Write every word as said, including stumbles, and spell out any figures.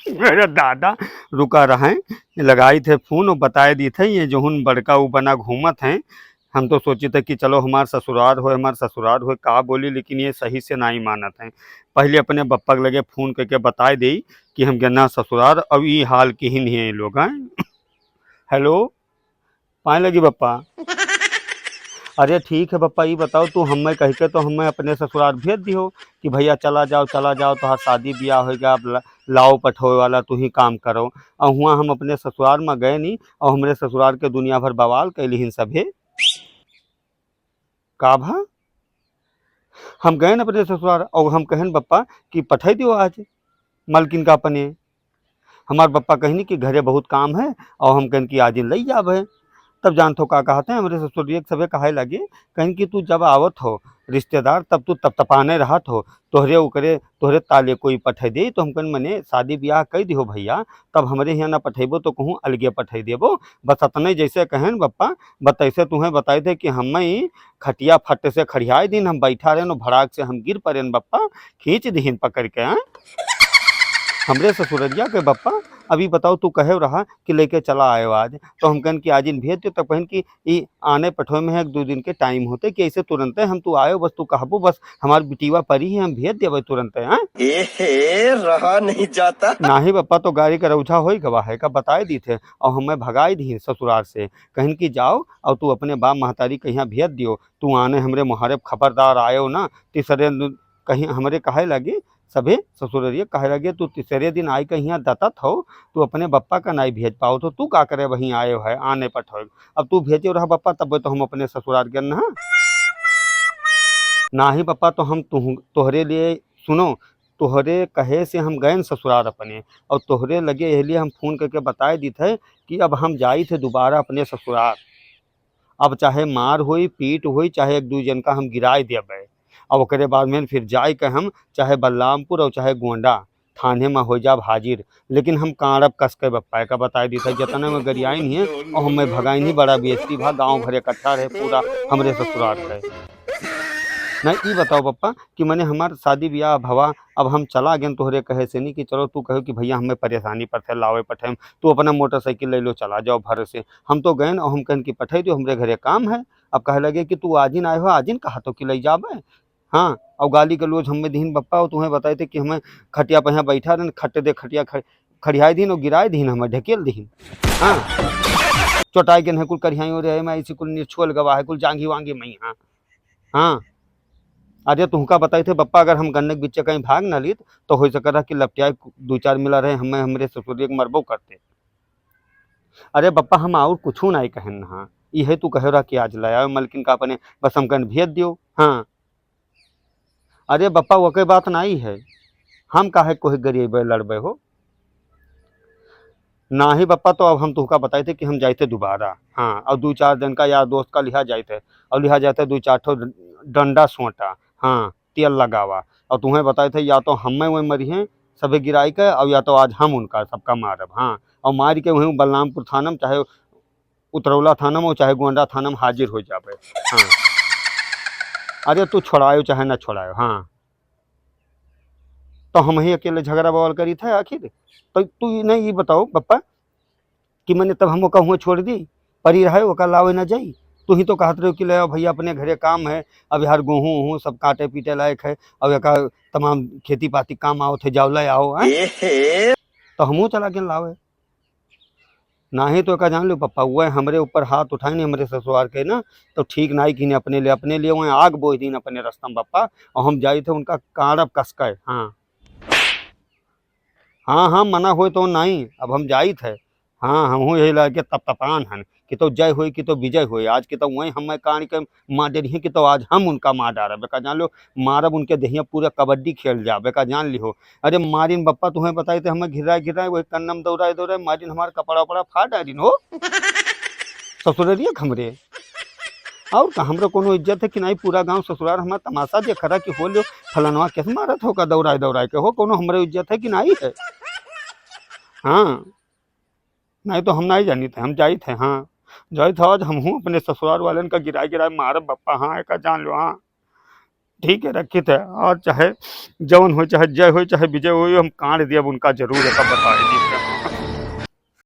अरे दादा, रुका रहे, लगाई थे फोन और बताए दी थे, ये जोहुन बड़का उ बना घूमत हैं। हम तो सोची थे कि चलो हमार ससुरार होय, हमार ससुरार होय, का बोली, लेकिन ये सही से नाई मानत हैं। पहले अपने बप्पा के लगे फोन करके बताए देई कि हम गेना ससुरार, अब ई हाल किहिन ही लोग हैं। हेलो, पाए लगी बप्पा। अरे ठीक है बप्पा, ई बताओ तू हमें कह के तो हमें अपने ससुरार भेज दिहो कि भैया चला जाओ, चला जाओ, तोहार शादी ब्याह होइगा, अब ला-, लाओ पठोए वाला तू ही काम करो। और हुआ हम अपने ससुरार में गए नी और हमरे ससुरार के दुनिया भर बवाल कैली हिन सभे। का भा? हम गए न अपने ससुरार और हम कहन बप्पा कि पठाई दियो आज मलकिन का अपने। हमार बप्पा कहनी कि घरे बहुत काम है और हम कहन कि आज ही लई जाब है। तब जानत हो का कहत हैं, हमरे ससुरिया के सभे कहे लगे, कहन कि तू जब आवत हो रिश्तेदार तब तू तपतपाने रहत हो, तोहरे ओकरे, तोहरे ताले कोई पठाई दे। तो हम कहन मने शादी ब्याह कई दिहो भैया, तब हमरे हियाँ ना पठेबो तो कहूँ अलगे पठाई देबो। बस अतने जैसे कहन बप्पा, बस तैसे तुहें बताई थे कि हम ही खटिया फट से खड़ियाए दिन हम बैठा रहेन, भड़ाक से हम गिर पड़ेन बप्पा, खींच दिहिन पकड़ के, हाँ? हमरे ससुररिया के बप्पा, अभी बताओ तू कहे रहा कि लेके चला आयो आज, तो हम कहन कि आज इन भेज दो, तब कहन कि ई आने पठोए में है, एक दो दिन के टाइम होते कि ऐसे तुरंते हम तू आयो, बस तू कहबो, बस हमार बिटिया परी है, हम भेज देबे तुरंते, हाँ? ए हे, रहा नहीं जाता। नाही बप्पा, तो गाड़ी का रौझा होई गवा है का बताए दी थे, और हमें भगाई दी ससुरार से, कहन कि जाओ और तू अपने बाप महतारी के यहाँ भेज दियो, तू आने हमरे मुहारे खबरदार आयो ना, तीसरे दिन कहीं हमरे कहे लगे, सभे ससुररिया कहे लगे, तू तीसरे दिन आई के यहाँ दतत हो, तू अपने बप्पा का नाई भेज पाओ, तो तू का करे वहीं आयो है, आने पठोए। अब तू भेजे रहा बप्पा, तब तो हम अपने ससुरार गए ना। नाही बप्पा, तो हम तुह-, तोहरे लिए, सुनो, तोहरे कहे से हम गए न ससुरार अपने, और तोहरे लगे यह लिए हम फोन करके बताए दी थे कि अब हम जाई थे दोबारा अपने ससुरार। अब चाहे मार होई, पीट होई, चाहे एक दू जन का हम गिराए देबे। अब ओकरे बाद में फिर जाए के हम चाहे बलरामपुर और चाहे गोंडा थाने में हो जाब हाजिर, लेकिन हम काड़ब कस के बप्पा का बताए दी था, जतने में गरियाई नहीं है और हमें भगाई नहीं, बड़ा बेइज्जती भा, गाँव भर इकट्ठा रहे पूरा हमरे ससुरार रहे। नहीं, ई बताओ बप्पा कि मने हमार शादी ब्याह भवा, अब हम चला गेन तोहरे कहे से नहीं कि चलो तू कहो कि भैया हमें परेशानी पर थे लावे पठे, तू अपना मोटरसाइकिल ले लो चला जाओ भर से। हम तो गए और हम कहन कि पठाई दो, हमरे घरे काम है। अब कहे लगे कि तू आजिन आए हो, आजिन कहा तो कि ले जाबे। हाँ, और गाली गलौज हमें दीन बप्पा, और तुम्हें बताए थे कि हमें खटिया पे यहाँ बैठा रहन, खट दे खटिया ख-, खड़ियाए दीन और गिराए दीन, हमें ढकेल दीन। हाँ, चोटाई गेन है कुल करियाई हो रहे, मैं ऐसी कुल निरछुअल गवा है, कुल जांगी वांगी मैं, हाँ। हाँ, अरे तुहका बताई थे बप्पा, अगर हम गन्ने के बिच्चे कहीं भाग ना लीत, तो हो सकता कि लपटियाए दो चार मिला रहे, हमें हमरे ससुरिया के मरबो करते। अरे बप्पा, हम और कुछू नाई कहन हा, इहे तू कहे रहा कि आज ले आओ मलकिन का अपने, बस हमकन भेज दियो। हाँ, अरे बप्पा, वो कोई बात नाई है, हम काहे कोई गरीब लड़बे हो? नाही बप्पा, तो अब हम तुहका बताई थे कि हम जाई थे दोबारा। हाँ, और दो चार दिन का यार दोस्त का लिहा जाई थे, और लिहा जाई थे दो चार ठो डंडा सोटा, हाँ, तेल लगावा, और तुम्हें बताई थे या तो हमें वही मरी हैं सभी गिराई के, और या तो आज हम उनका सबका मारब। हाँ, और मार के वहीं बलरामपुर थाना में, चाहे उतरौला थाना में, चाहे गोंडा थाना में हाजिर हो जाबे। हाँ, अरे तू छोड़ायो चाहे ना छोड़ायो, हाँ, तो हम ही अकेले झगड़ा बवाल करी थे आखिर? तो तू ई नहीं, ई बताओ बप्पा कि मने तब हम ओका हुआं छोड़ दी, परी रहे, ओका लावे ना जाई। तू ही तो कहत रहो कि ले आओ भैया, अपने घरे काम है, अब यार गेहूं वहूं सब काटे पीटे लायक है, अब एका तमाम खेती पाती काम आओ थे, जाओ ले आओ, हैं? तो हमहू चला गेन लावे। नाही तो एका जान लो बप्पा, वह हमरे ऊपर हाथ उठाए नहीं, हमरे ससुरार के ना, तो ठीक नाई किने अपने लिए, अपने लिए वह आग बोझ दीन अपने रस्ता में बप्पा, और हम जाई थे उनका काड़ब कसके। हाँ, हाँ, हाँ, मना होए तो नाई, अब हम जाई थे। हाँ, हमहू यही लागे तपतपान हन कि तो जय होई कि तो विजय होई। आज के तो वही हमें कान के मार डरिहे कि तो आज हम उनका मार डारब। एका जान लो, मारब उनके देहिया पूरा कबड्डी खेल जाब। एका जान लिहो। अरे मारिन बप्पा, तुम्हें बताई थे हमें घिराए घिराए वही कन्नम दौड़ाए दौड़ाए मारिन, हमार कपड़ा उपड़ा फाड़ डारिन हो। ससुररिया के हमरे। और का हमरे कोनो इज्जत है कि नाई? पूरा गांव ससुरार हमार तमाशा देख रहा कि हो लो फलनवा कैसे मारत हो का दौड़ाए दौड़ाए के हो, कोनो हमरे इज्जत है कि नाई है? हाँ, नाई तो हम नाई जानी थे, हम जाई थे। हाँ, जाई थे, आज हमहू अपने ससुरार वालन का गिराए गिराए मारब बप्पा। हाँ, एका जान लो। हाँ, ठीक है, रखित है। और चाहे जवन होय, चाहे जय होय, चाहे विजय होय, हम कांड दिया उनका जरूर एक बताए दी।